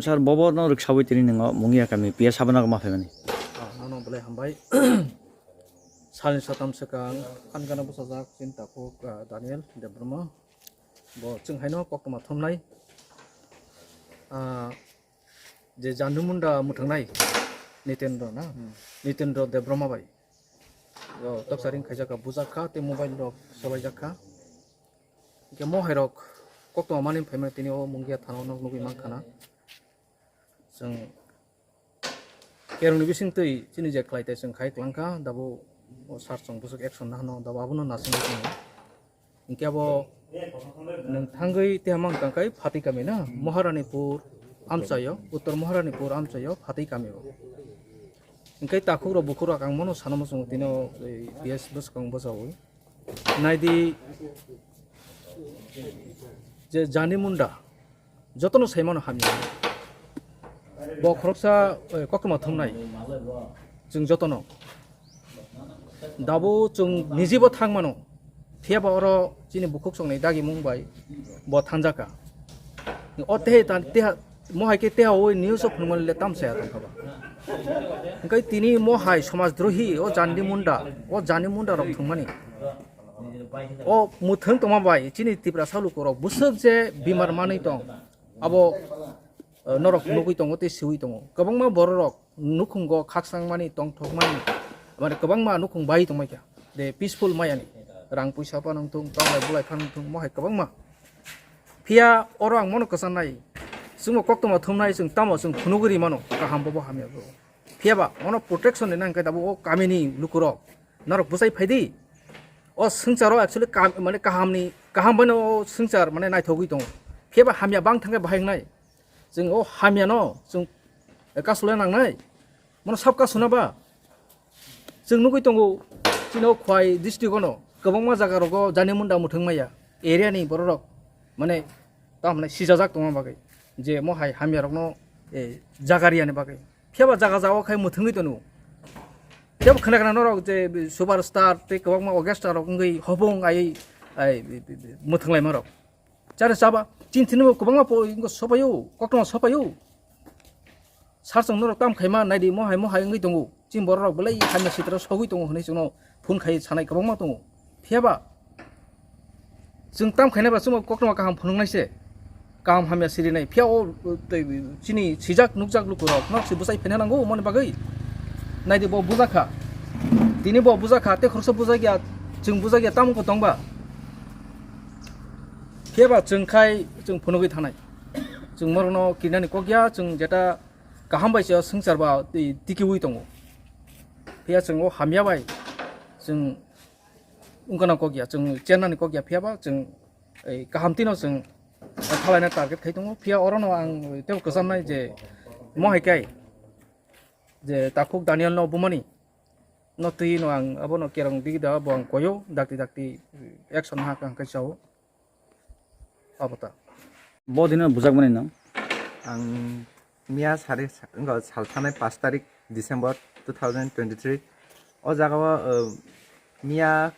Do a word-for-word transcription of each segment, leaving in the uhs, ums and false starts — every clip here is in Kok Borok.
Sir, bobo no rwksawi tini nwngo Mungia kami P S Habana ma phaimani. Ah, nono belai hambai. Salni satam swkang, ani gana bwsajak chini takhuk, ah, Daniel Debbarma. Bo chwng haino koktwma thumnai. Ah, je Jandi Munda mwthwngnai Nitendra na? Hmm. Nitendra Debbarma bai. Yo, toksa ring khaijak kha, bujak kha, tei mobile rok solaijak kha. Hingke mo hai rok koktwma mani phaima tini o Mungia thana o nog nugwi mankha na. Chwng kerongni bising twi chini je khlai tai chwng khai kwlangkha, dabo o sar chwng bwswk action nahano, dabo abono nasingwi tongo. Hingke abo nwng thangwi teha mang tangkhai Phatwi kami na, Maharanipur amchaio, Uttor Maharanipur amchaio Phatwi kami o. Hingke takhukrok bukhukrok ang mono sana muchungo tini o, ei, P S bwskang bwchaui. Naidi je Jandi Munda jotono saimano hamya. Bo khoroksa, eh, koktwma thumnai chwng jotono. Dabo chwng nijibo thangmano. Phiyaba oro chini bukhuk songni dagimung bai bo thanjakha. O tehe ta-, teha, mohai khe teha o news o phunukmani le tamsaya tongkha ba. Hingke tini mohai somaj drohi o Jandi Munda, o Jandi Munda rok thwngmani. O mwthwng tongma bai chini Tiprasa lukurok bwswk je bimar manwi tong, abo, eh, norok nugwi tongo tei siui tongo. Kwbangma bororok nukhungo khakchangmani, tongthokmani, mane kwbangma nukhung bai tongmai kha. De peaceful mayani, rang puisa phano wngthung, tonglai bulai phano wngthung, mohai kwbangma. Phiya oro ang mono kwchanai, chwngbo koktwma thumnai, chwng tamo chwng phunugwi rimano, kaham bobo hamya bo. Phiyaba ono protection ni nang khe dabo o kamini lukurok norok bwchai phaidi. O swngcharo actually kam-, mane kahamni, kaham baino o swngchar mane naithogwi tongo. Phiyaba hamya bang thangkhe bahai wngnai. Chwng o hamyano chwng kasulai nangnai. Mono sab kasuna ba. Chwng nugwi tongo, chini o Khwai district ono kwbangma jaga rogo Jandi Munda mwthwng maya area ni bororok mane tamni sijajak tongma bagwi je mohai hamya rokno, eh, jaga riyani bagwi. Phiyaba jaga jagao khai mwthwngwi tono. Phiyaba khna khna norok je superstar tei kwbangma orchestra rok wngwi hobong aiwi, ai, mwthwnglaima rok. Chare chaba, chini thani bo kwbangma po-, sopaio, koktwma sopaio. Sar chwng norok tam khaima naidi, mohai mohai wngwi tongo. Chini borok rok belai hamya sitra sogwi tongo hwnwi chwngno phone khai sanai kwbangma tongo. Phiyaba chwng tam khainai ba chwngno koktwma kaham phunuknai se. Kaham hamya sirinai. Phiya o, o, tei chini sijak nukjak lukurok nok se bwchai phaina nango, moni bagwi. Naidi bo bujakha. Tini bo bujakha, tei khoroksa bujakya, chwng bujakya, tamo wngkha tongba. Phiyaba chwng khai chwng phunugwi thanai. Chwng morokno kirinani kok ya, chwng jeta kaham bai se swngchar ba tei tikiui tongo. Phiya chwng o hamya bai chwng wngkana kok ya, chwng chennani kok ya, phiyaba chwng, ei, kaham tino chwng thalaina target khai tongo. Phiya orono ang tebo kwchamnai je mohai kai je takhuk Daniel no bumani no twi no ang abono kerong digi da bo ang koyo dakti dakti action ha kang kai chao. Abo ta. Bo dino bujak mani no? Ang miya sari sa-, wngkha sal thanai pash tarik December two thousand twenty-three. O jaga o, uh, miya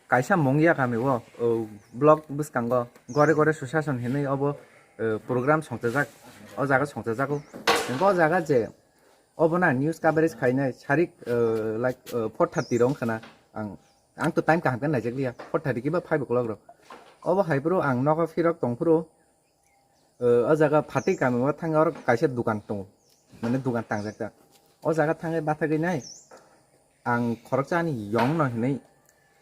kaisa Mungia kami o, uh, block bwskango gore gore Sushason hinwi obo, uh, program songchajak. O jaga songchajago. Hingke o jaga je obo na news coverage khainai sarik, uh, like, uh, four thirty rok wngkha na ang Ang to time kaham khe naijakliya, four thirty kiba five o'clock rok. Obo hai phuru ang nogo phirok tong phuru, eh, o jaga Phatwi kami o thangwi oro kaisa dukan tongo, mane dukan tangjak jak. O jaga thangwi bathagwi nai, ang khoroksa ani yong no hinwi,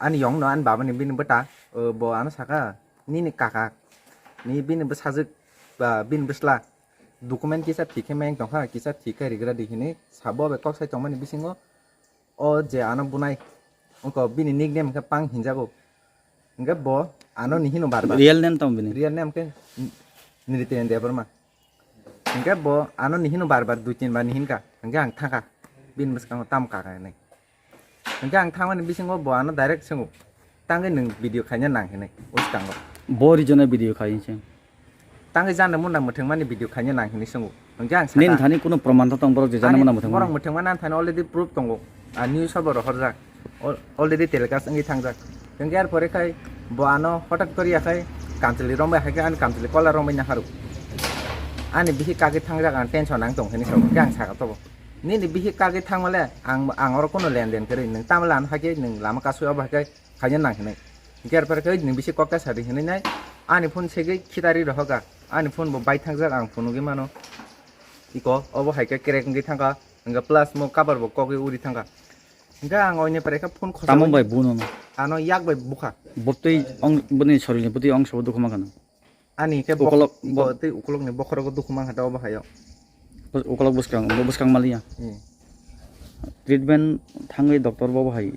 ani yong no ani baba ni bini bwta, eh, bo ano saka, "Nini kaka, ni bini bwsajwk ba bini bwsla document kisa thik khe meng tongkha, kisa thik khe rigra di," hinwi sabo bai kok sai tongmani bisingo O je ano bunai, wngkha bini nickname wngkha Pang hinjago. Hingke bo ano ni hino bar bar. Real name tamo bini? Real name khe N-, Nriten Debbarma. Hingke bo ano ni hino bar bar dui tin bar ni hinka. Hingke ang thangka. Bini bwskango tamo kaka hinwi. Hingke ang thangmani bisingo bo ano direct swngo. Tangwi nwng video khaina nang hinwi bwskango. Bo rijona video khai se. Tangwi jana muna mwthangmani video khaina nang hinwi swngo. Hwnkhe ang sakha, nini thani kuno proman ta tong borok je jana ani muna mwthangmani? Borok mwthangmani ani thani already proof tongo. A news o borok horjak. Al-, already telecast wngwi thangjak. Hwnkhe ar pore khai bo ano hotat kori yakhai kamchwlwi rombai haikhe ani kamchwlwi kola rombai naharu. Ani bihik kagwi thangjak ang tension ang tong hini sabo, hwnkhe ang sakha tobo. Nini bihik kagwi thangmale ang, ang oro kono lenden kwrwi, nwng tamle ano haikhe nwng lama kasui obo haikhe khaina nang hinwi. Hwnkhe arpore khe nwng bisi kok ta sadi hinwi nai, ani phone segwi khitari rohoka, ani phone bo bai thangjak ang phunugwi mano. Iko obo haikhe crack wngwi thangkha, hwnkhe plus mo cover bo kokgwi uri thangkha. Hwnkhe ang oini pore khe phone khosai. Tamo bai buno no? Ano yak bai bukha. Botwi ong, boni sorilni botwi ong sabo dukhu mankha no? Ani khe bok-, ukolok, iko bo-, tei ukolokni bokhorogo dukhu mankha ta obo haio. Bus-, ukolok bwskang, bo bwskang maliya. Hmm. Treatment thangwi doctor bo hai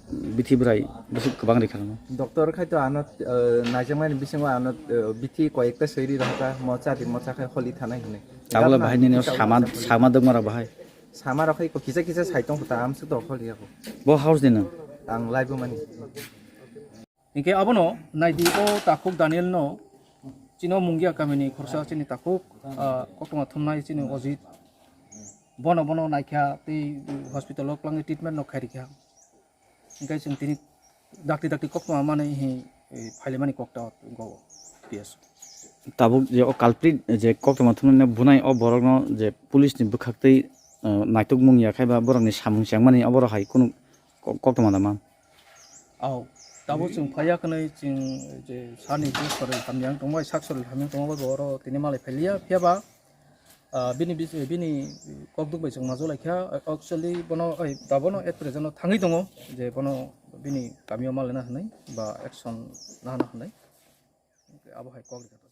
bithi bwrai bwswk kwbang rikha no. Doctor khai to ano, eh, naijakmani bisingo ano, eh, bithi koyekta swi ri rohorkha, mocha di mocha khai holi thanai hinwi. Tabole bahai nini sama, sama dwkma rok bahai. Sama rok khai ko kisa kisa sai tong kho ta, amswk to holi ya kho. Bo house ni no? Ang live mani. Hinkhe abono naidi o takhuk Daniel no chini o Mungia kamini khorsa chini takhuk, ah, koktwma thumnai chini Ojit. Bono, bono naikha tei hospital o kwlangwi treatment no khairikha. Hinkhe chwng tini dakti dakti koktwma manwi hi, eh, phailaimani kokta go P S. Tabuk je o culprit je koktwma thumnai bunai o borokno je police ni bwkhaktwi, eh, naitukmung ya khai ba borokni samung chengmani oborok hai kunu ko-, koktwma da man. Au, tabuk chwng phaiya kwnwi chwng je sani je soril hamyang tongbai, sak soril hamyang tongbai bo oro tini malai phailiya, phiyaba, ah, bini bis-, bini kokduk bai chwng majok laikha, actually bono, oi, da bono at present o thangwi tongo je bono bini kamio malaina hinwi ba action nahana hinwi. Abo hai kok rikha.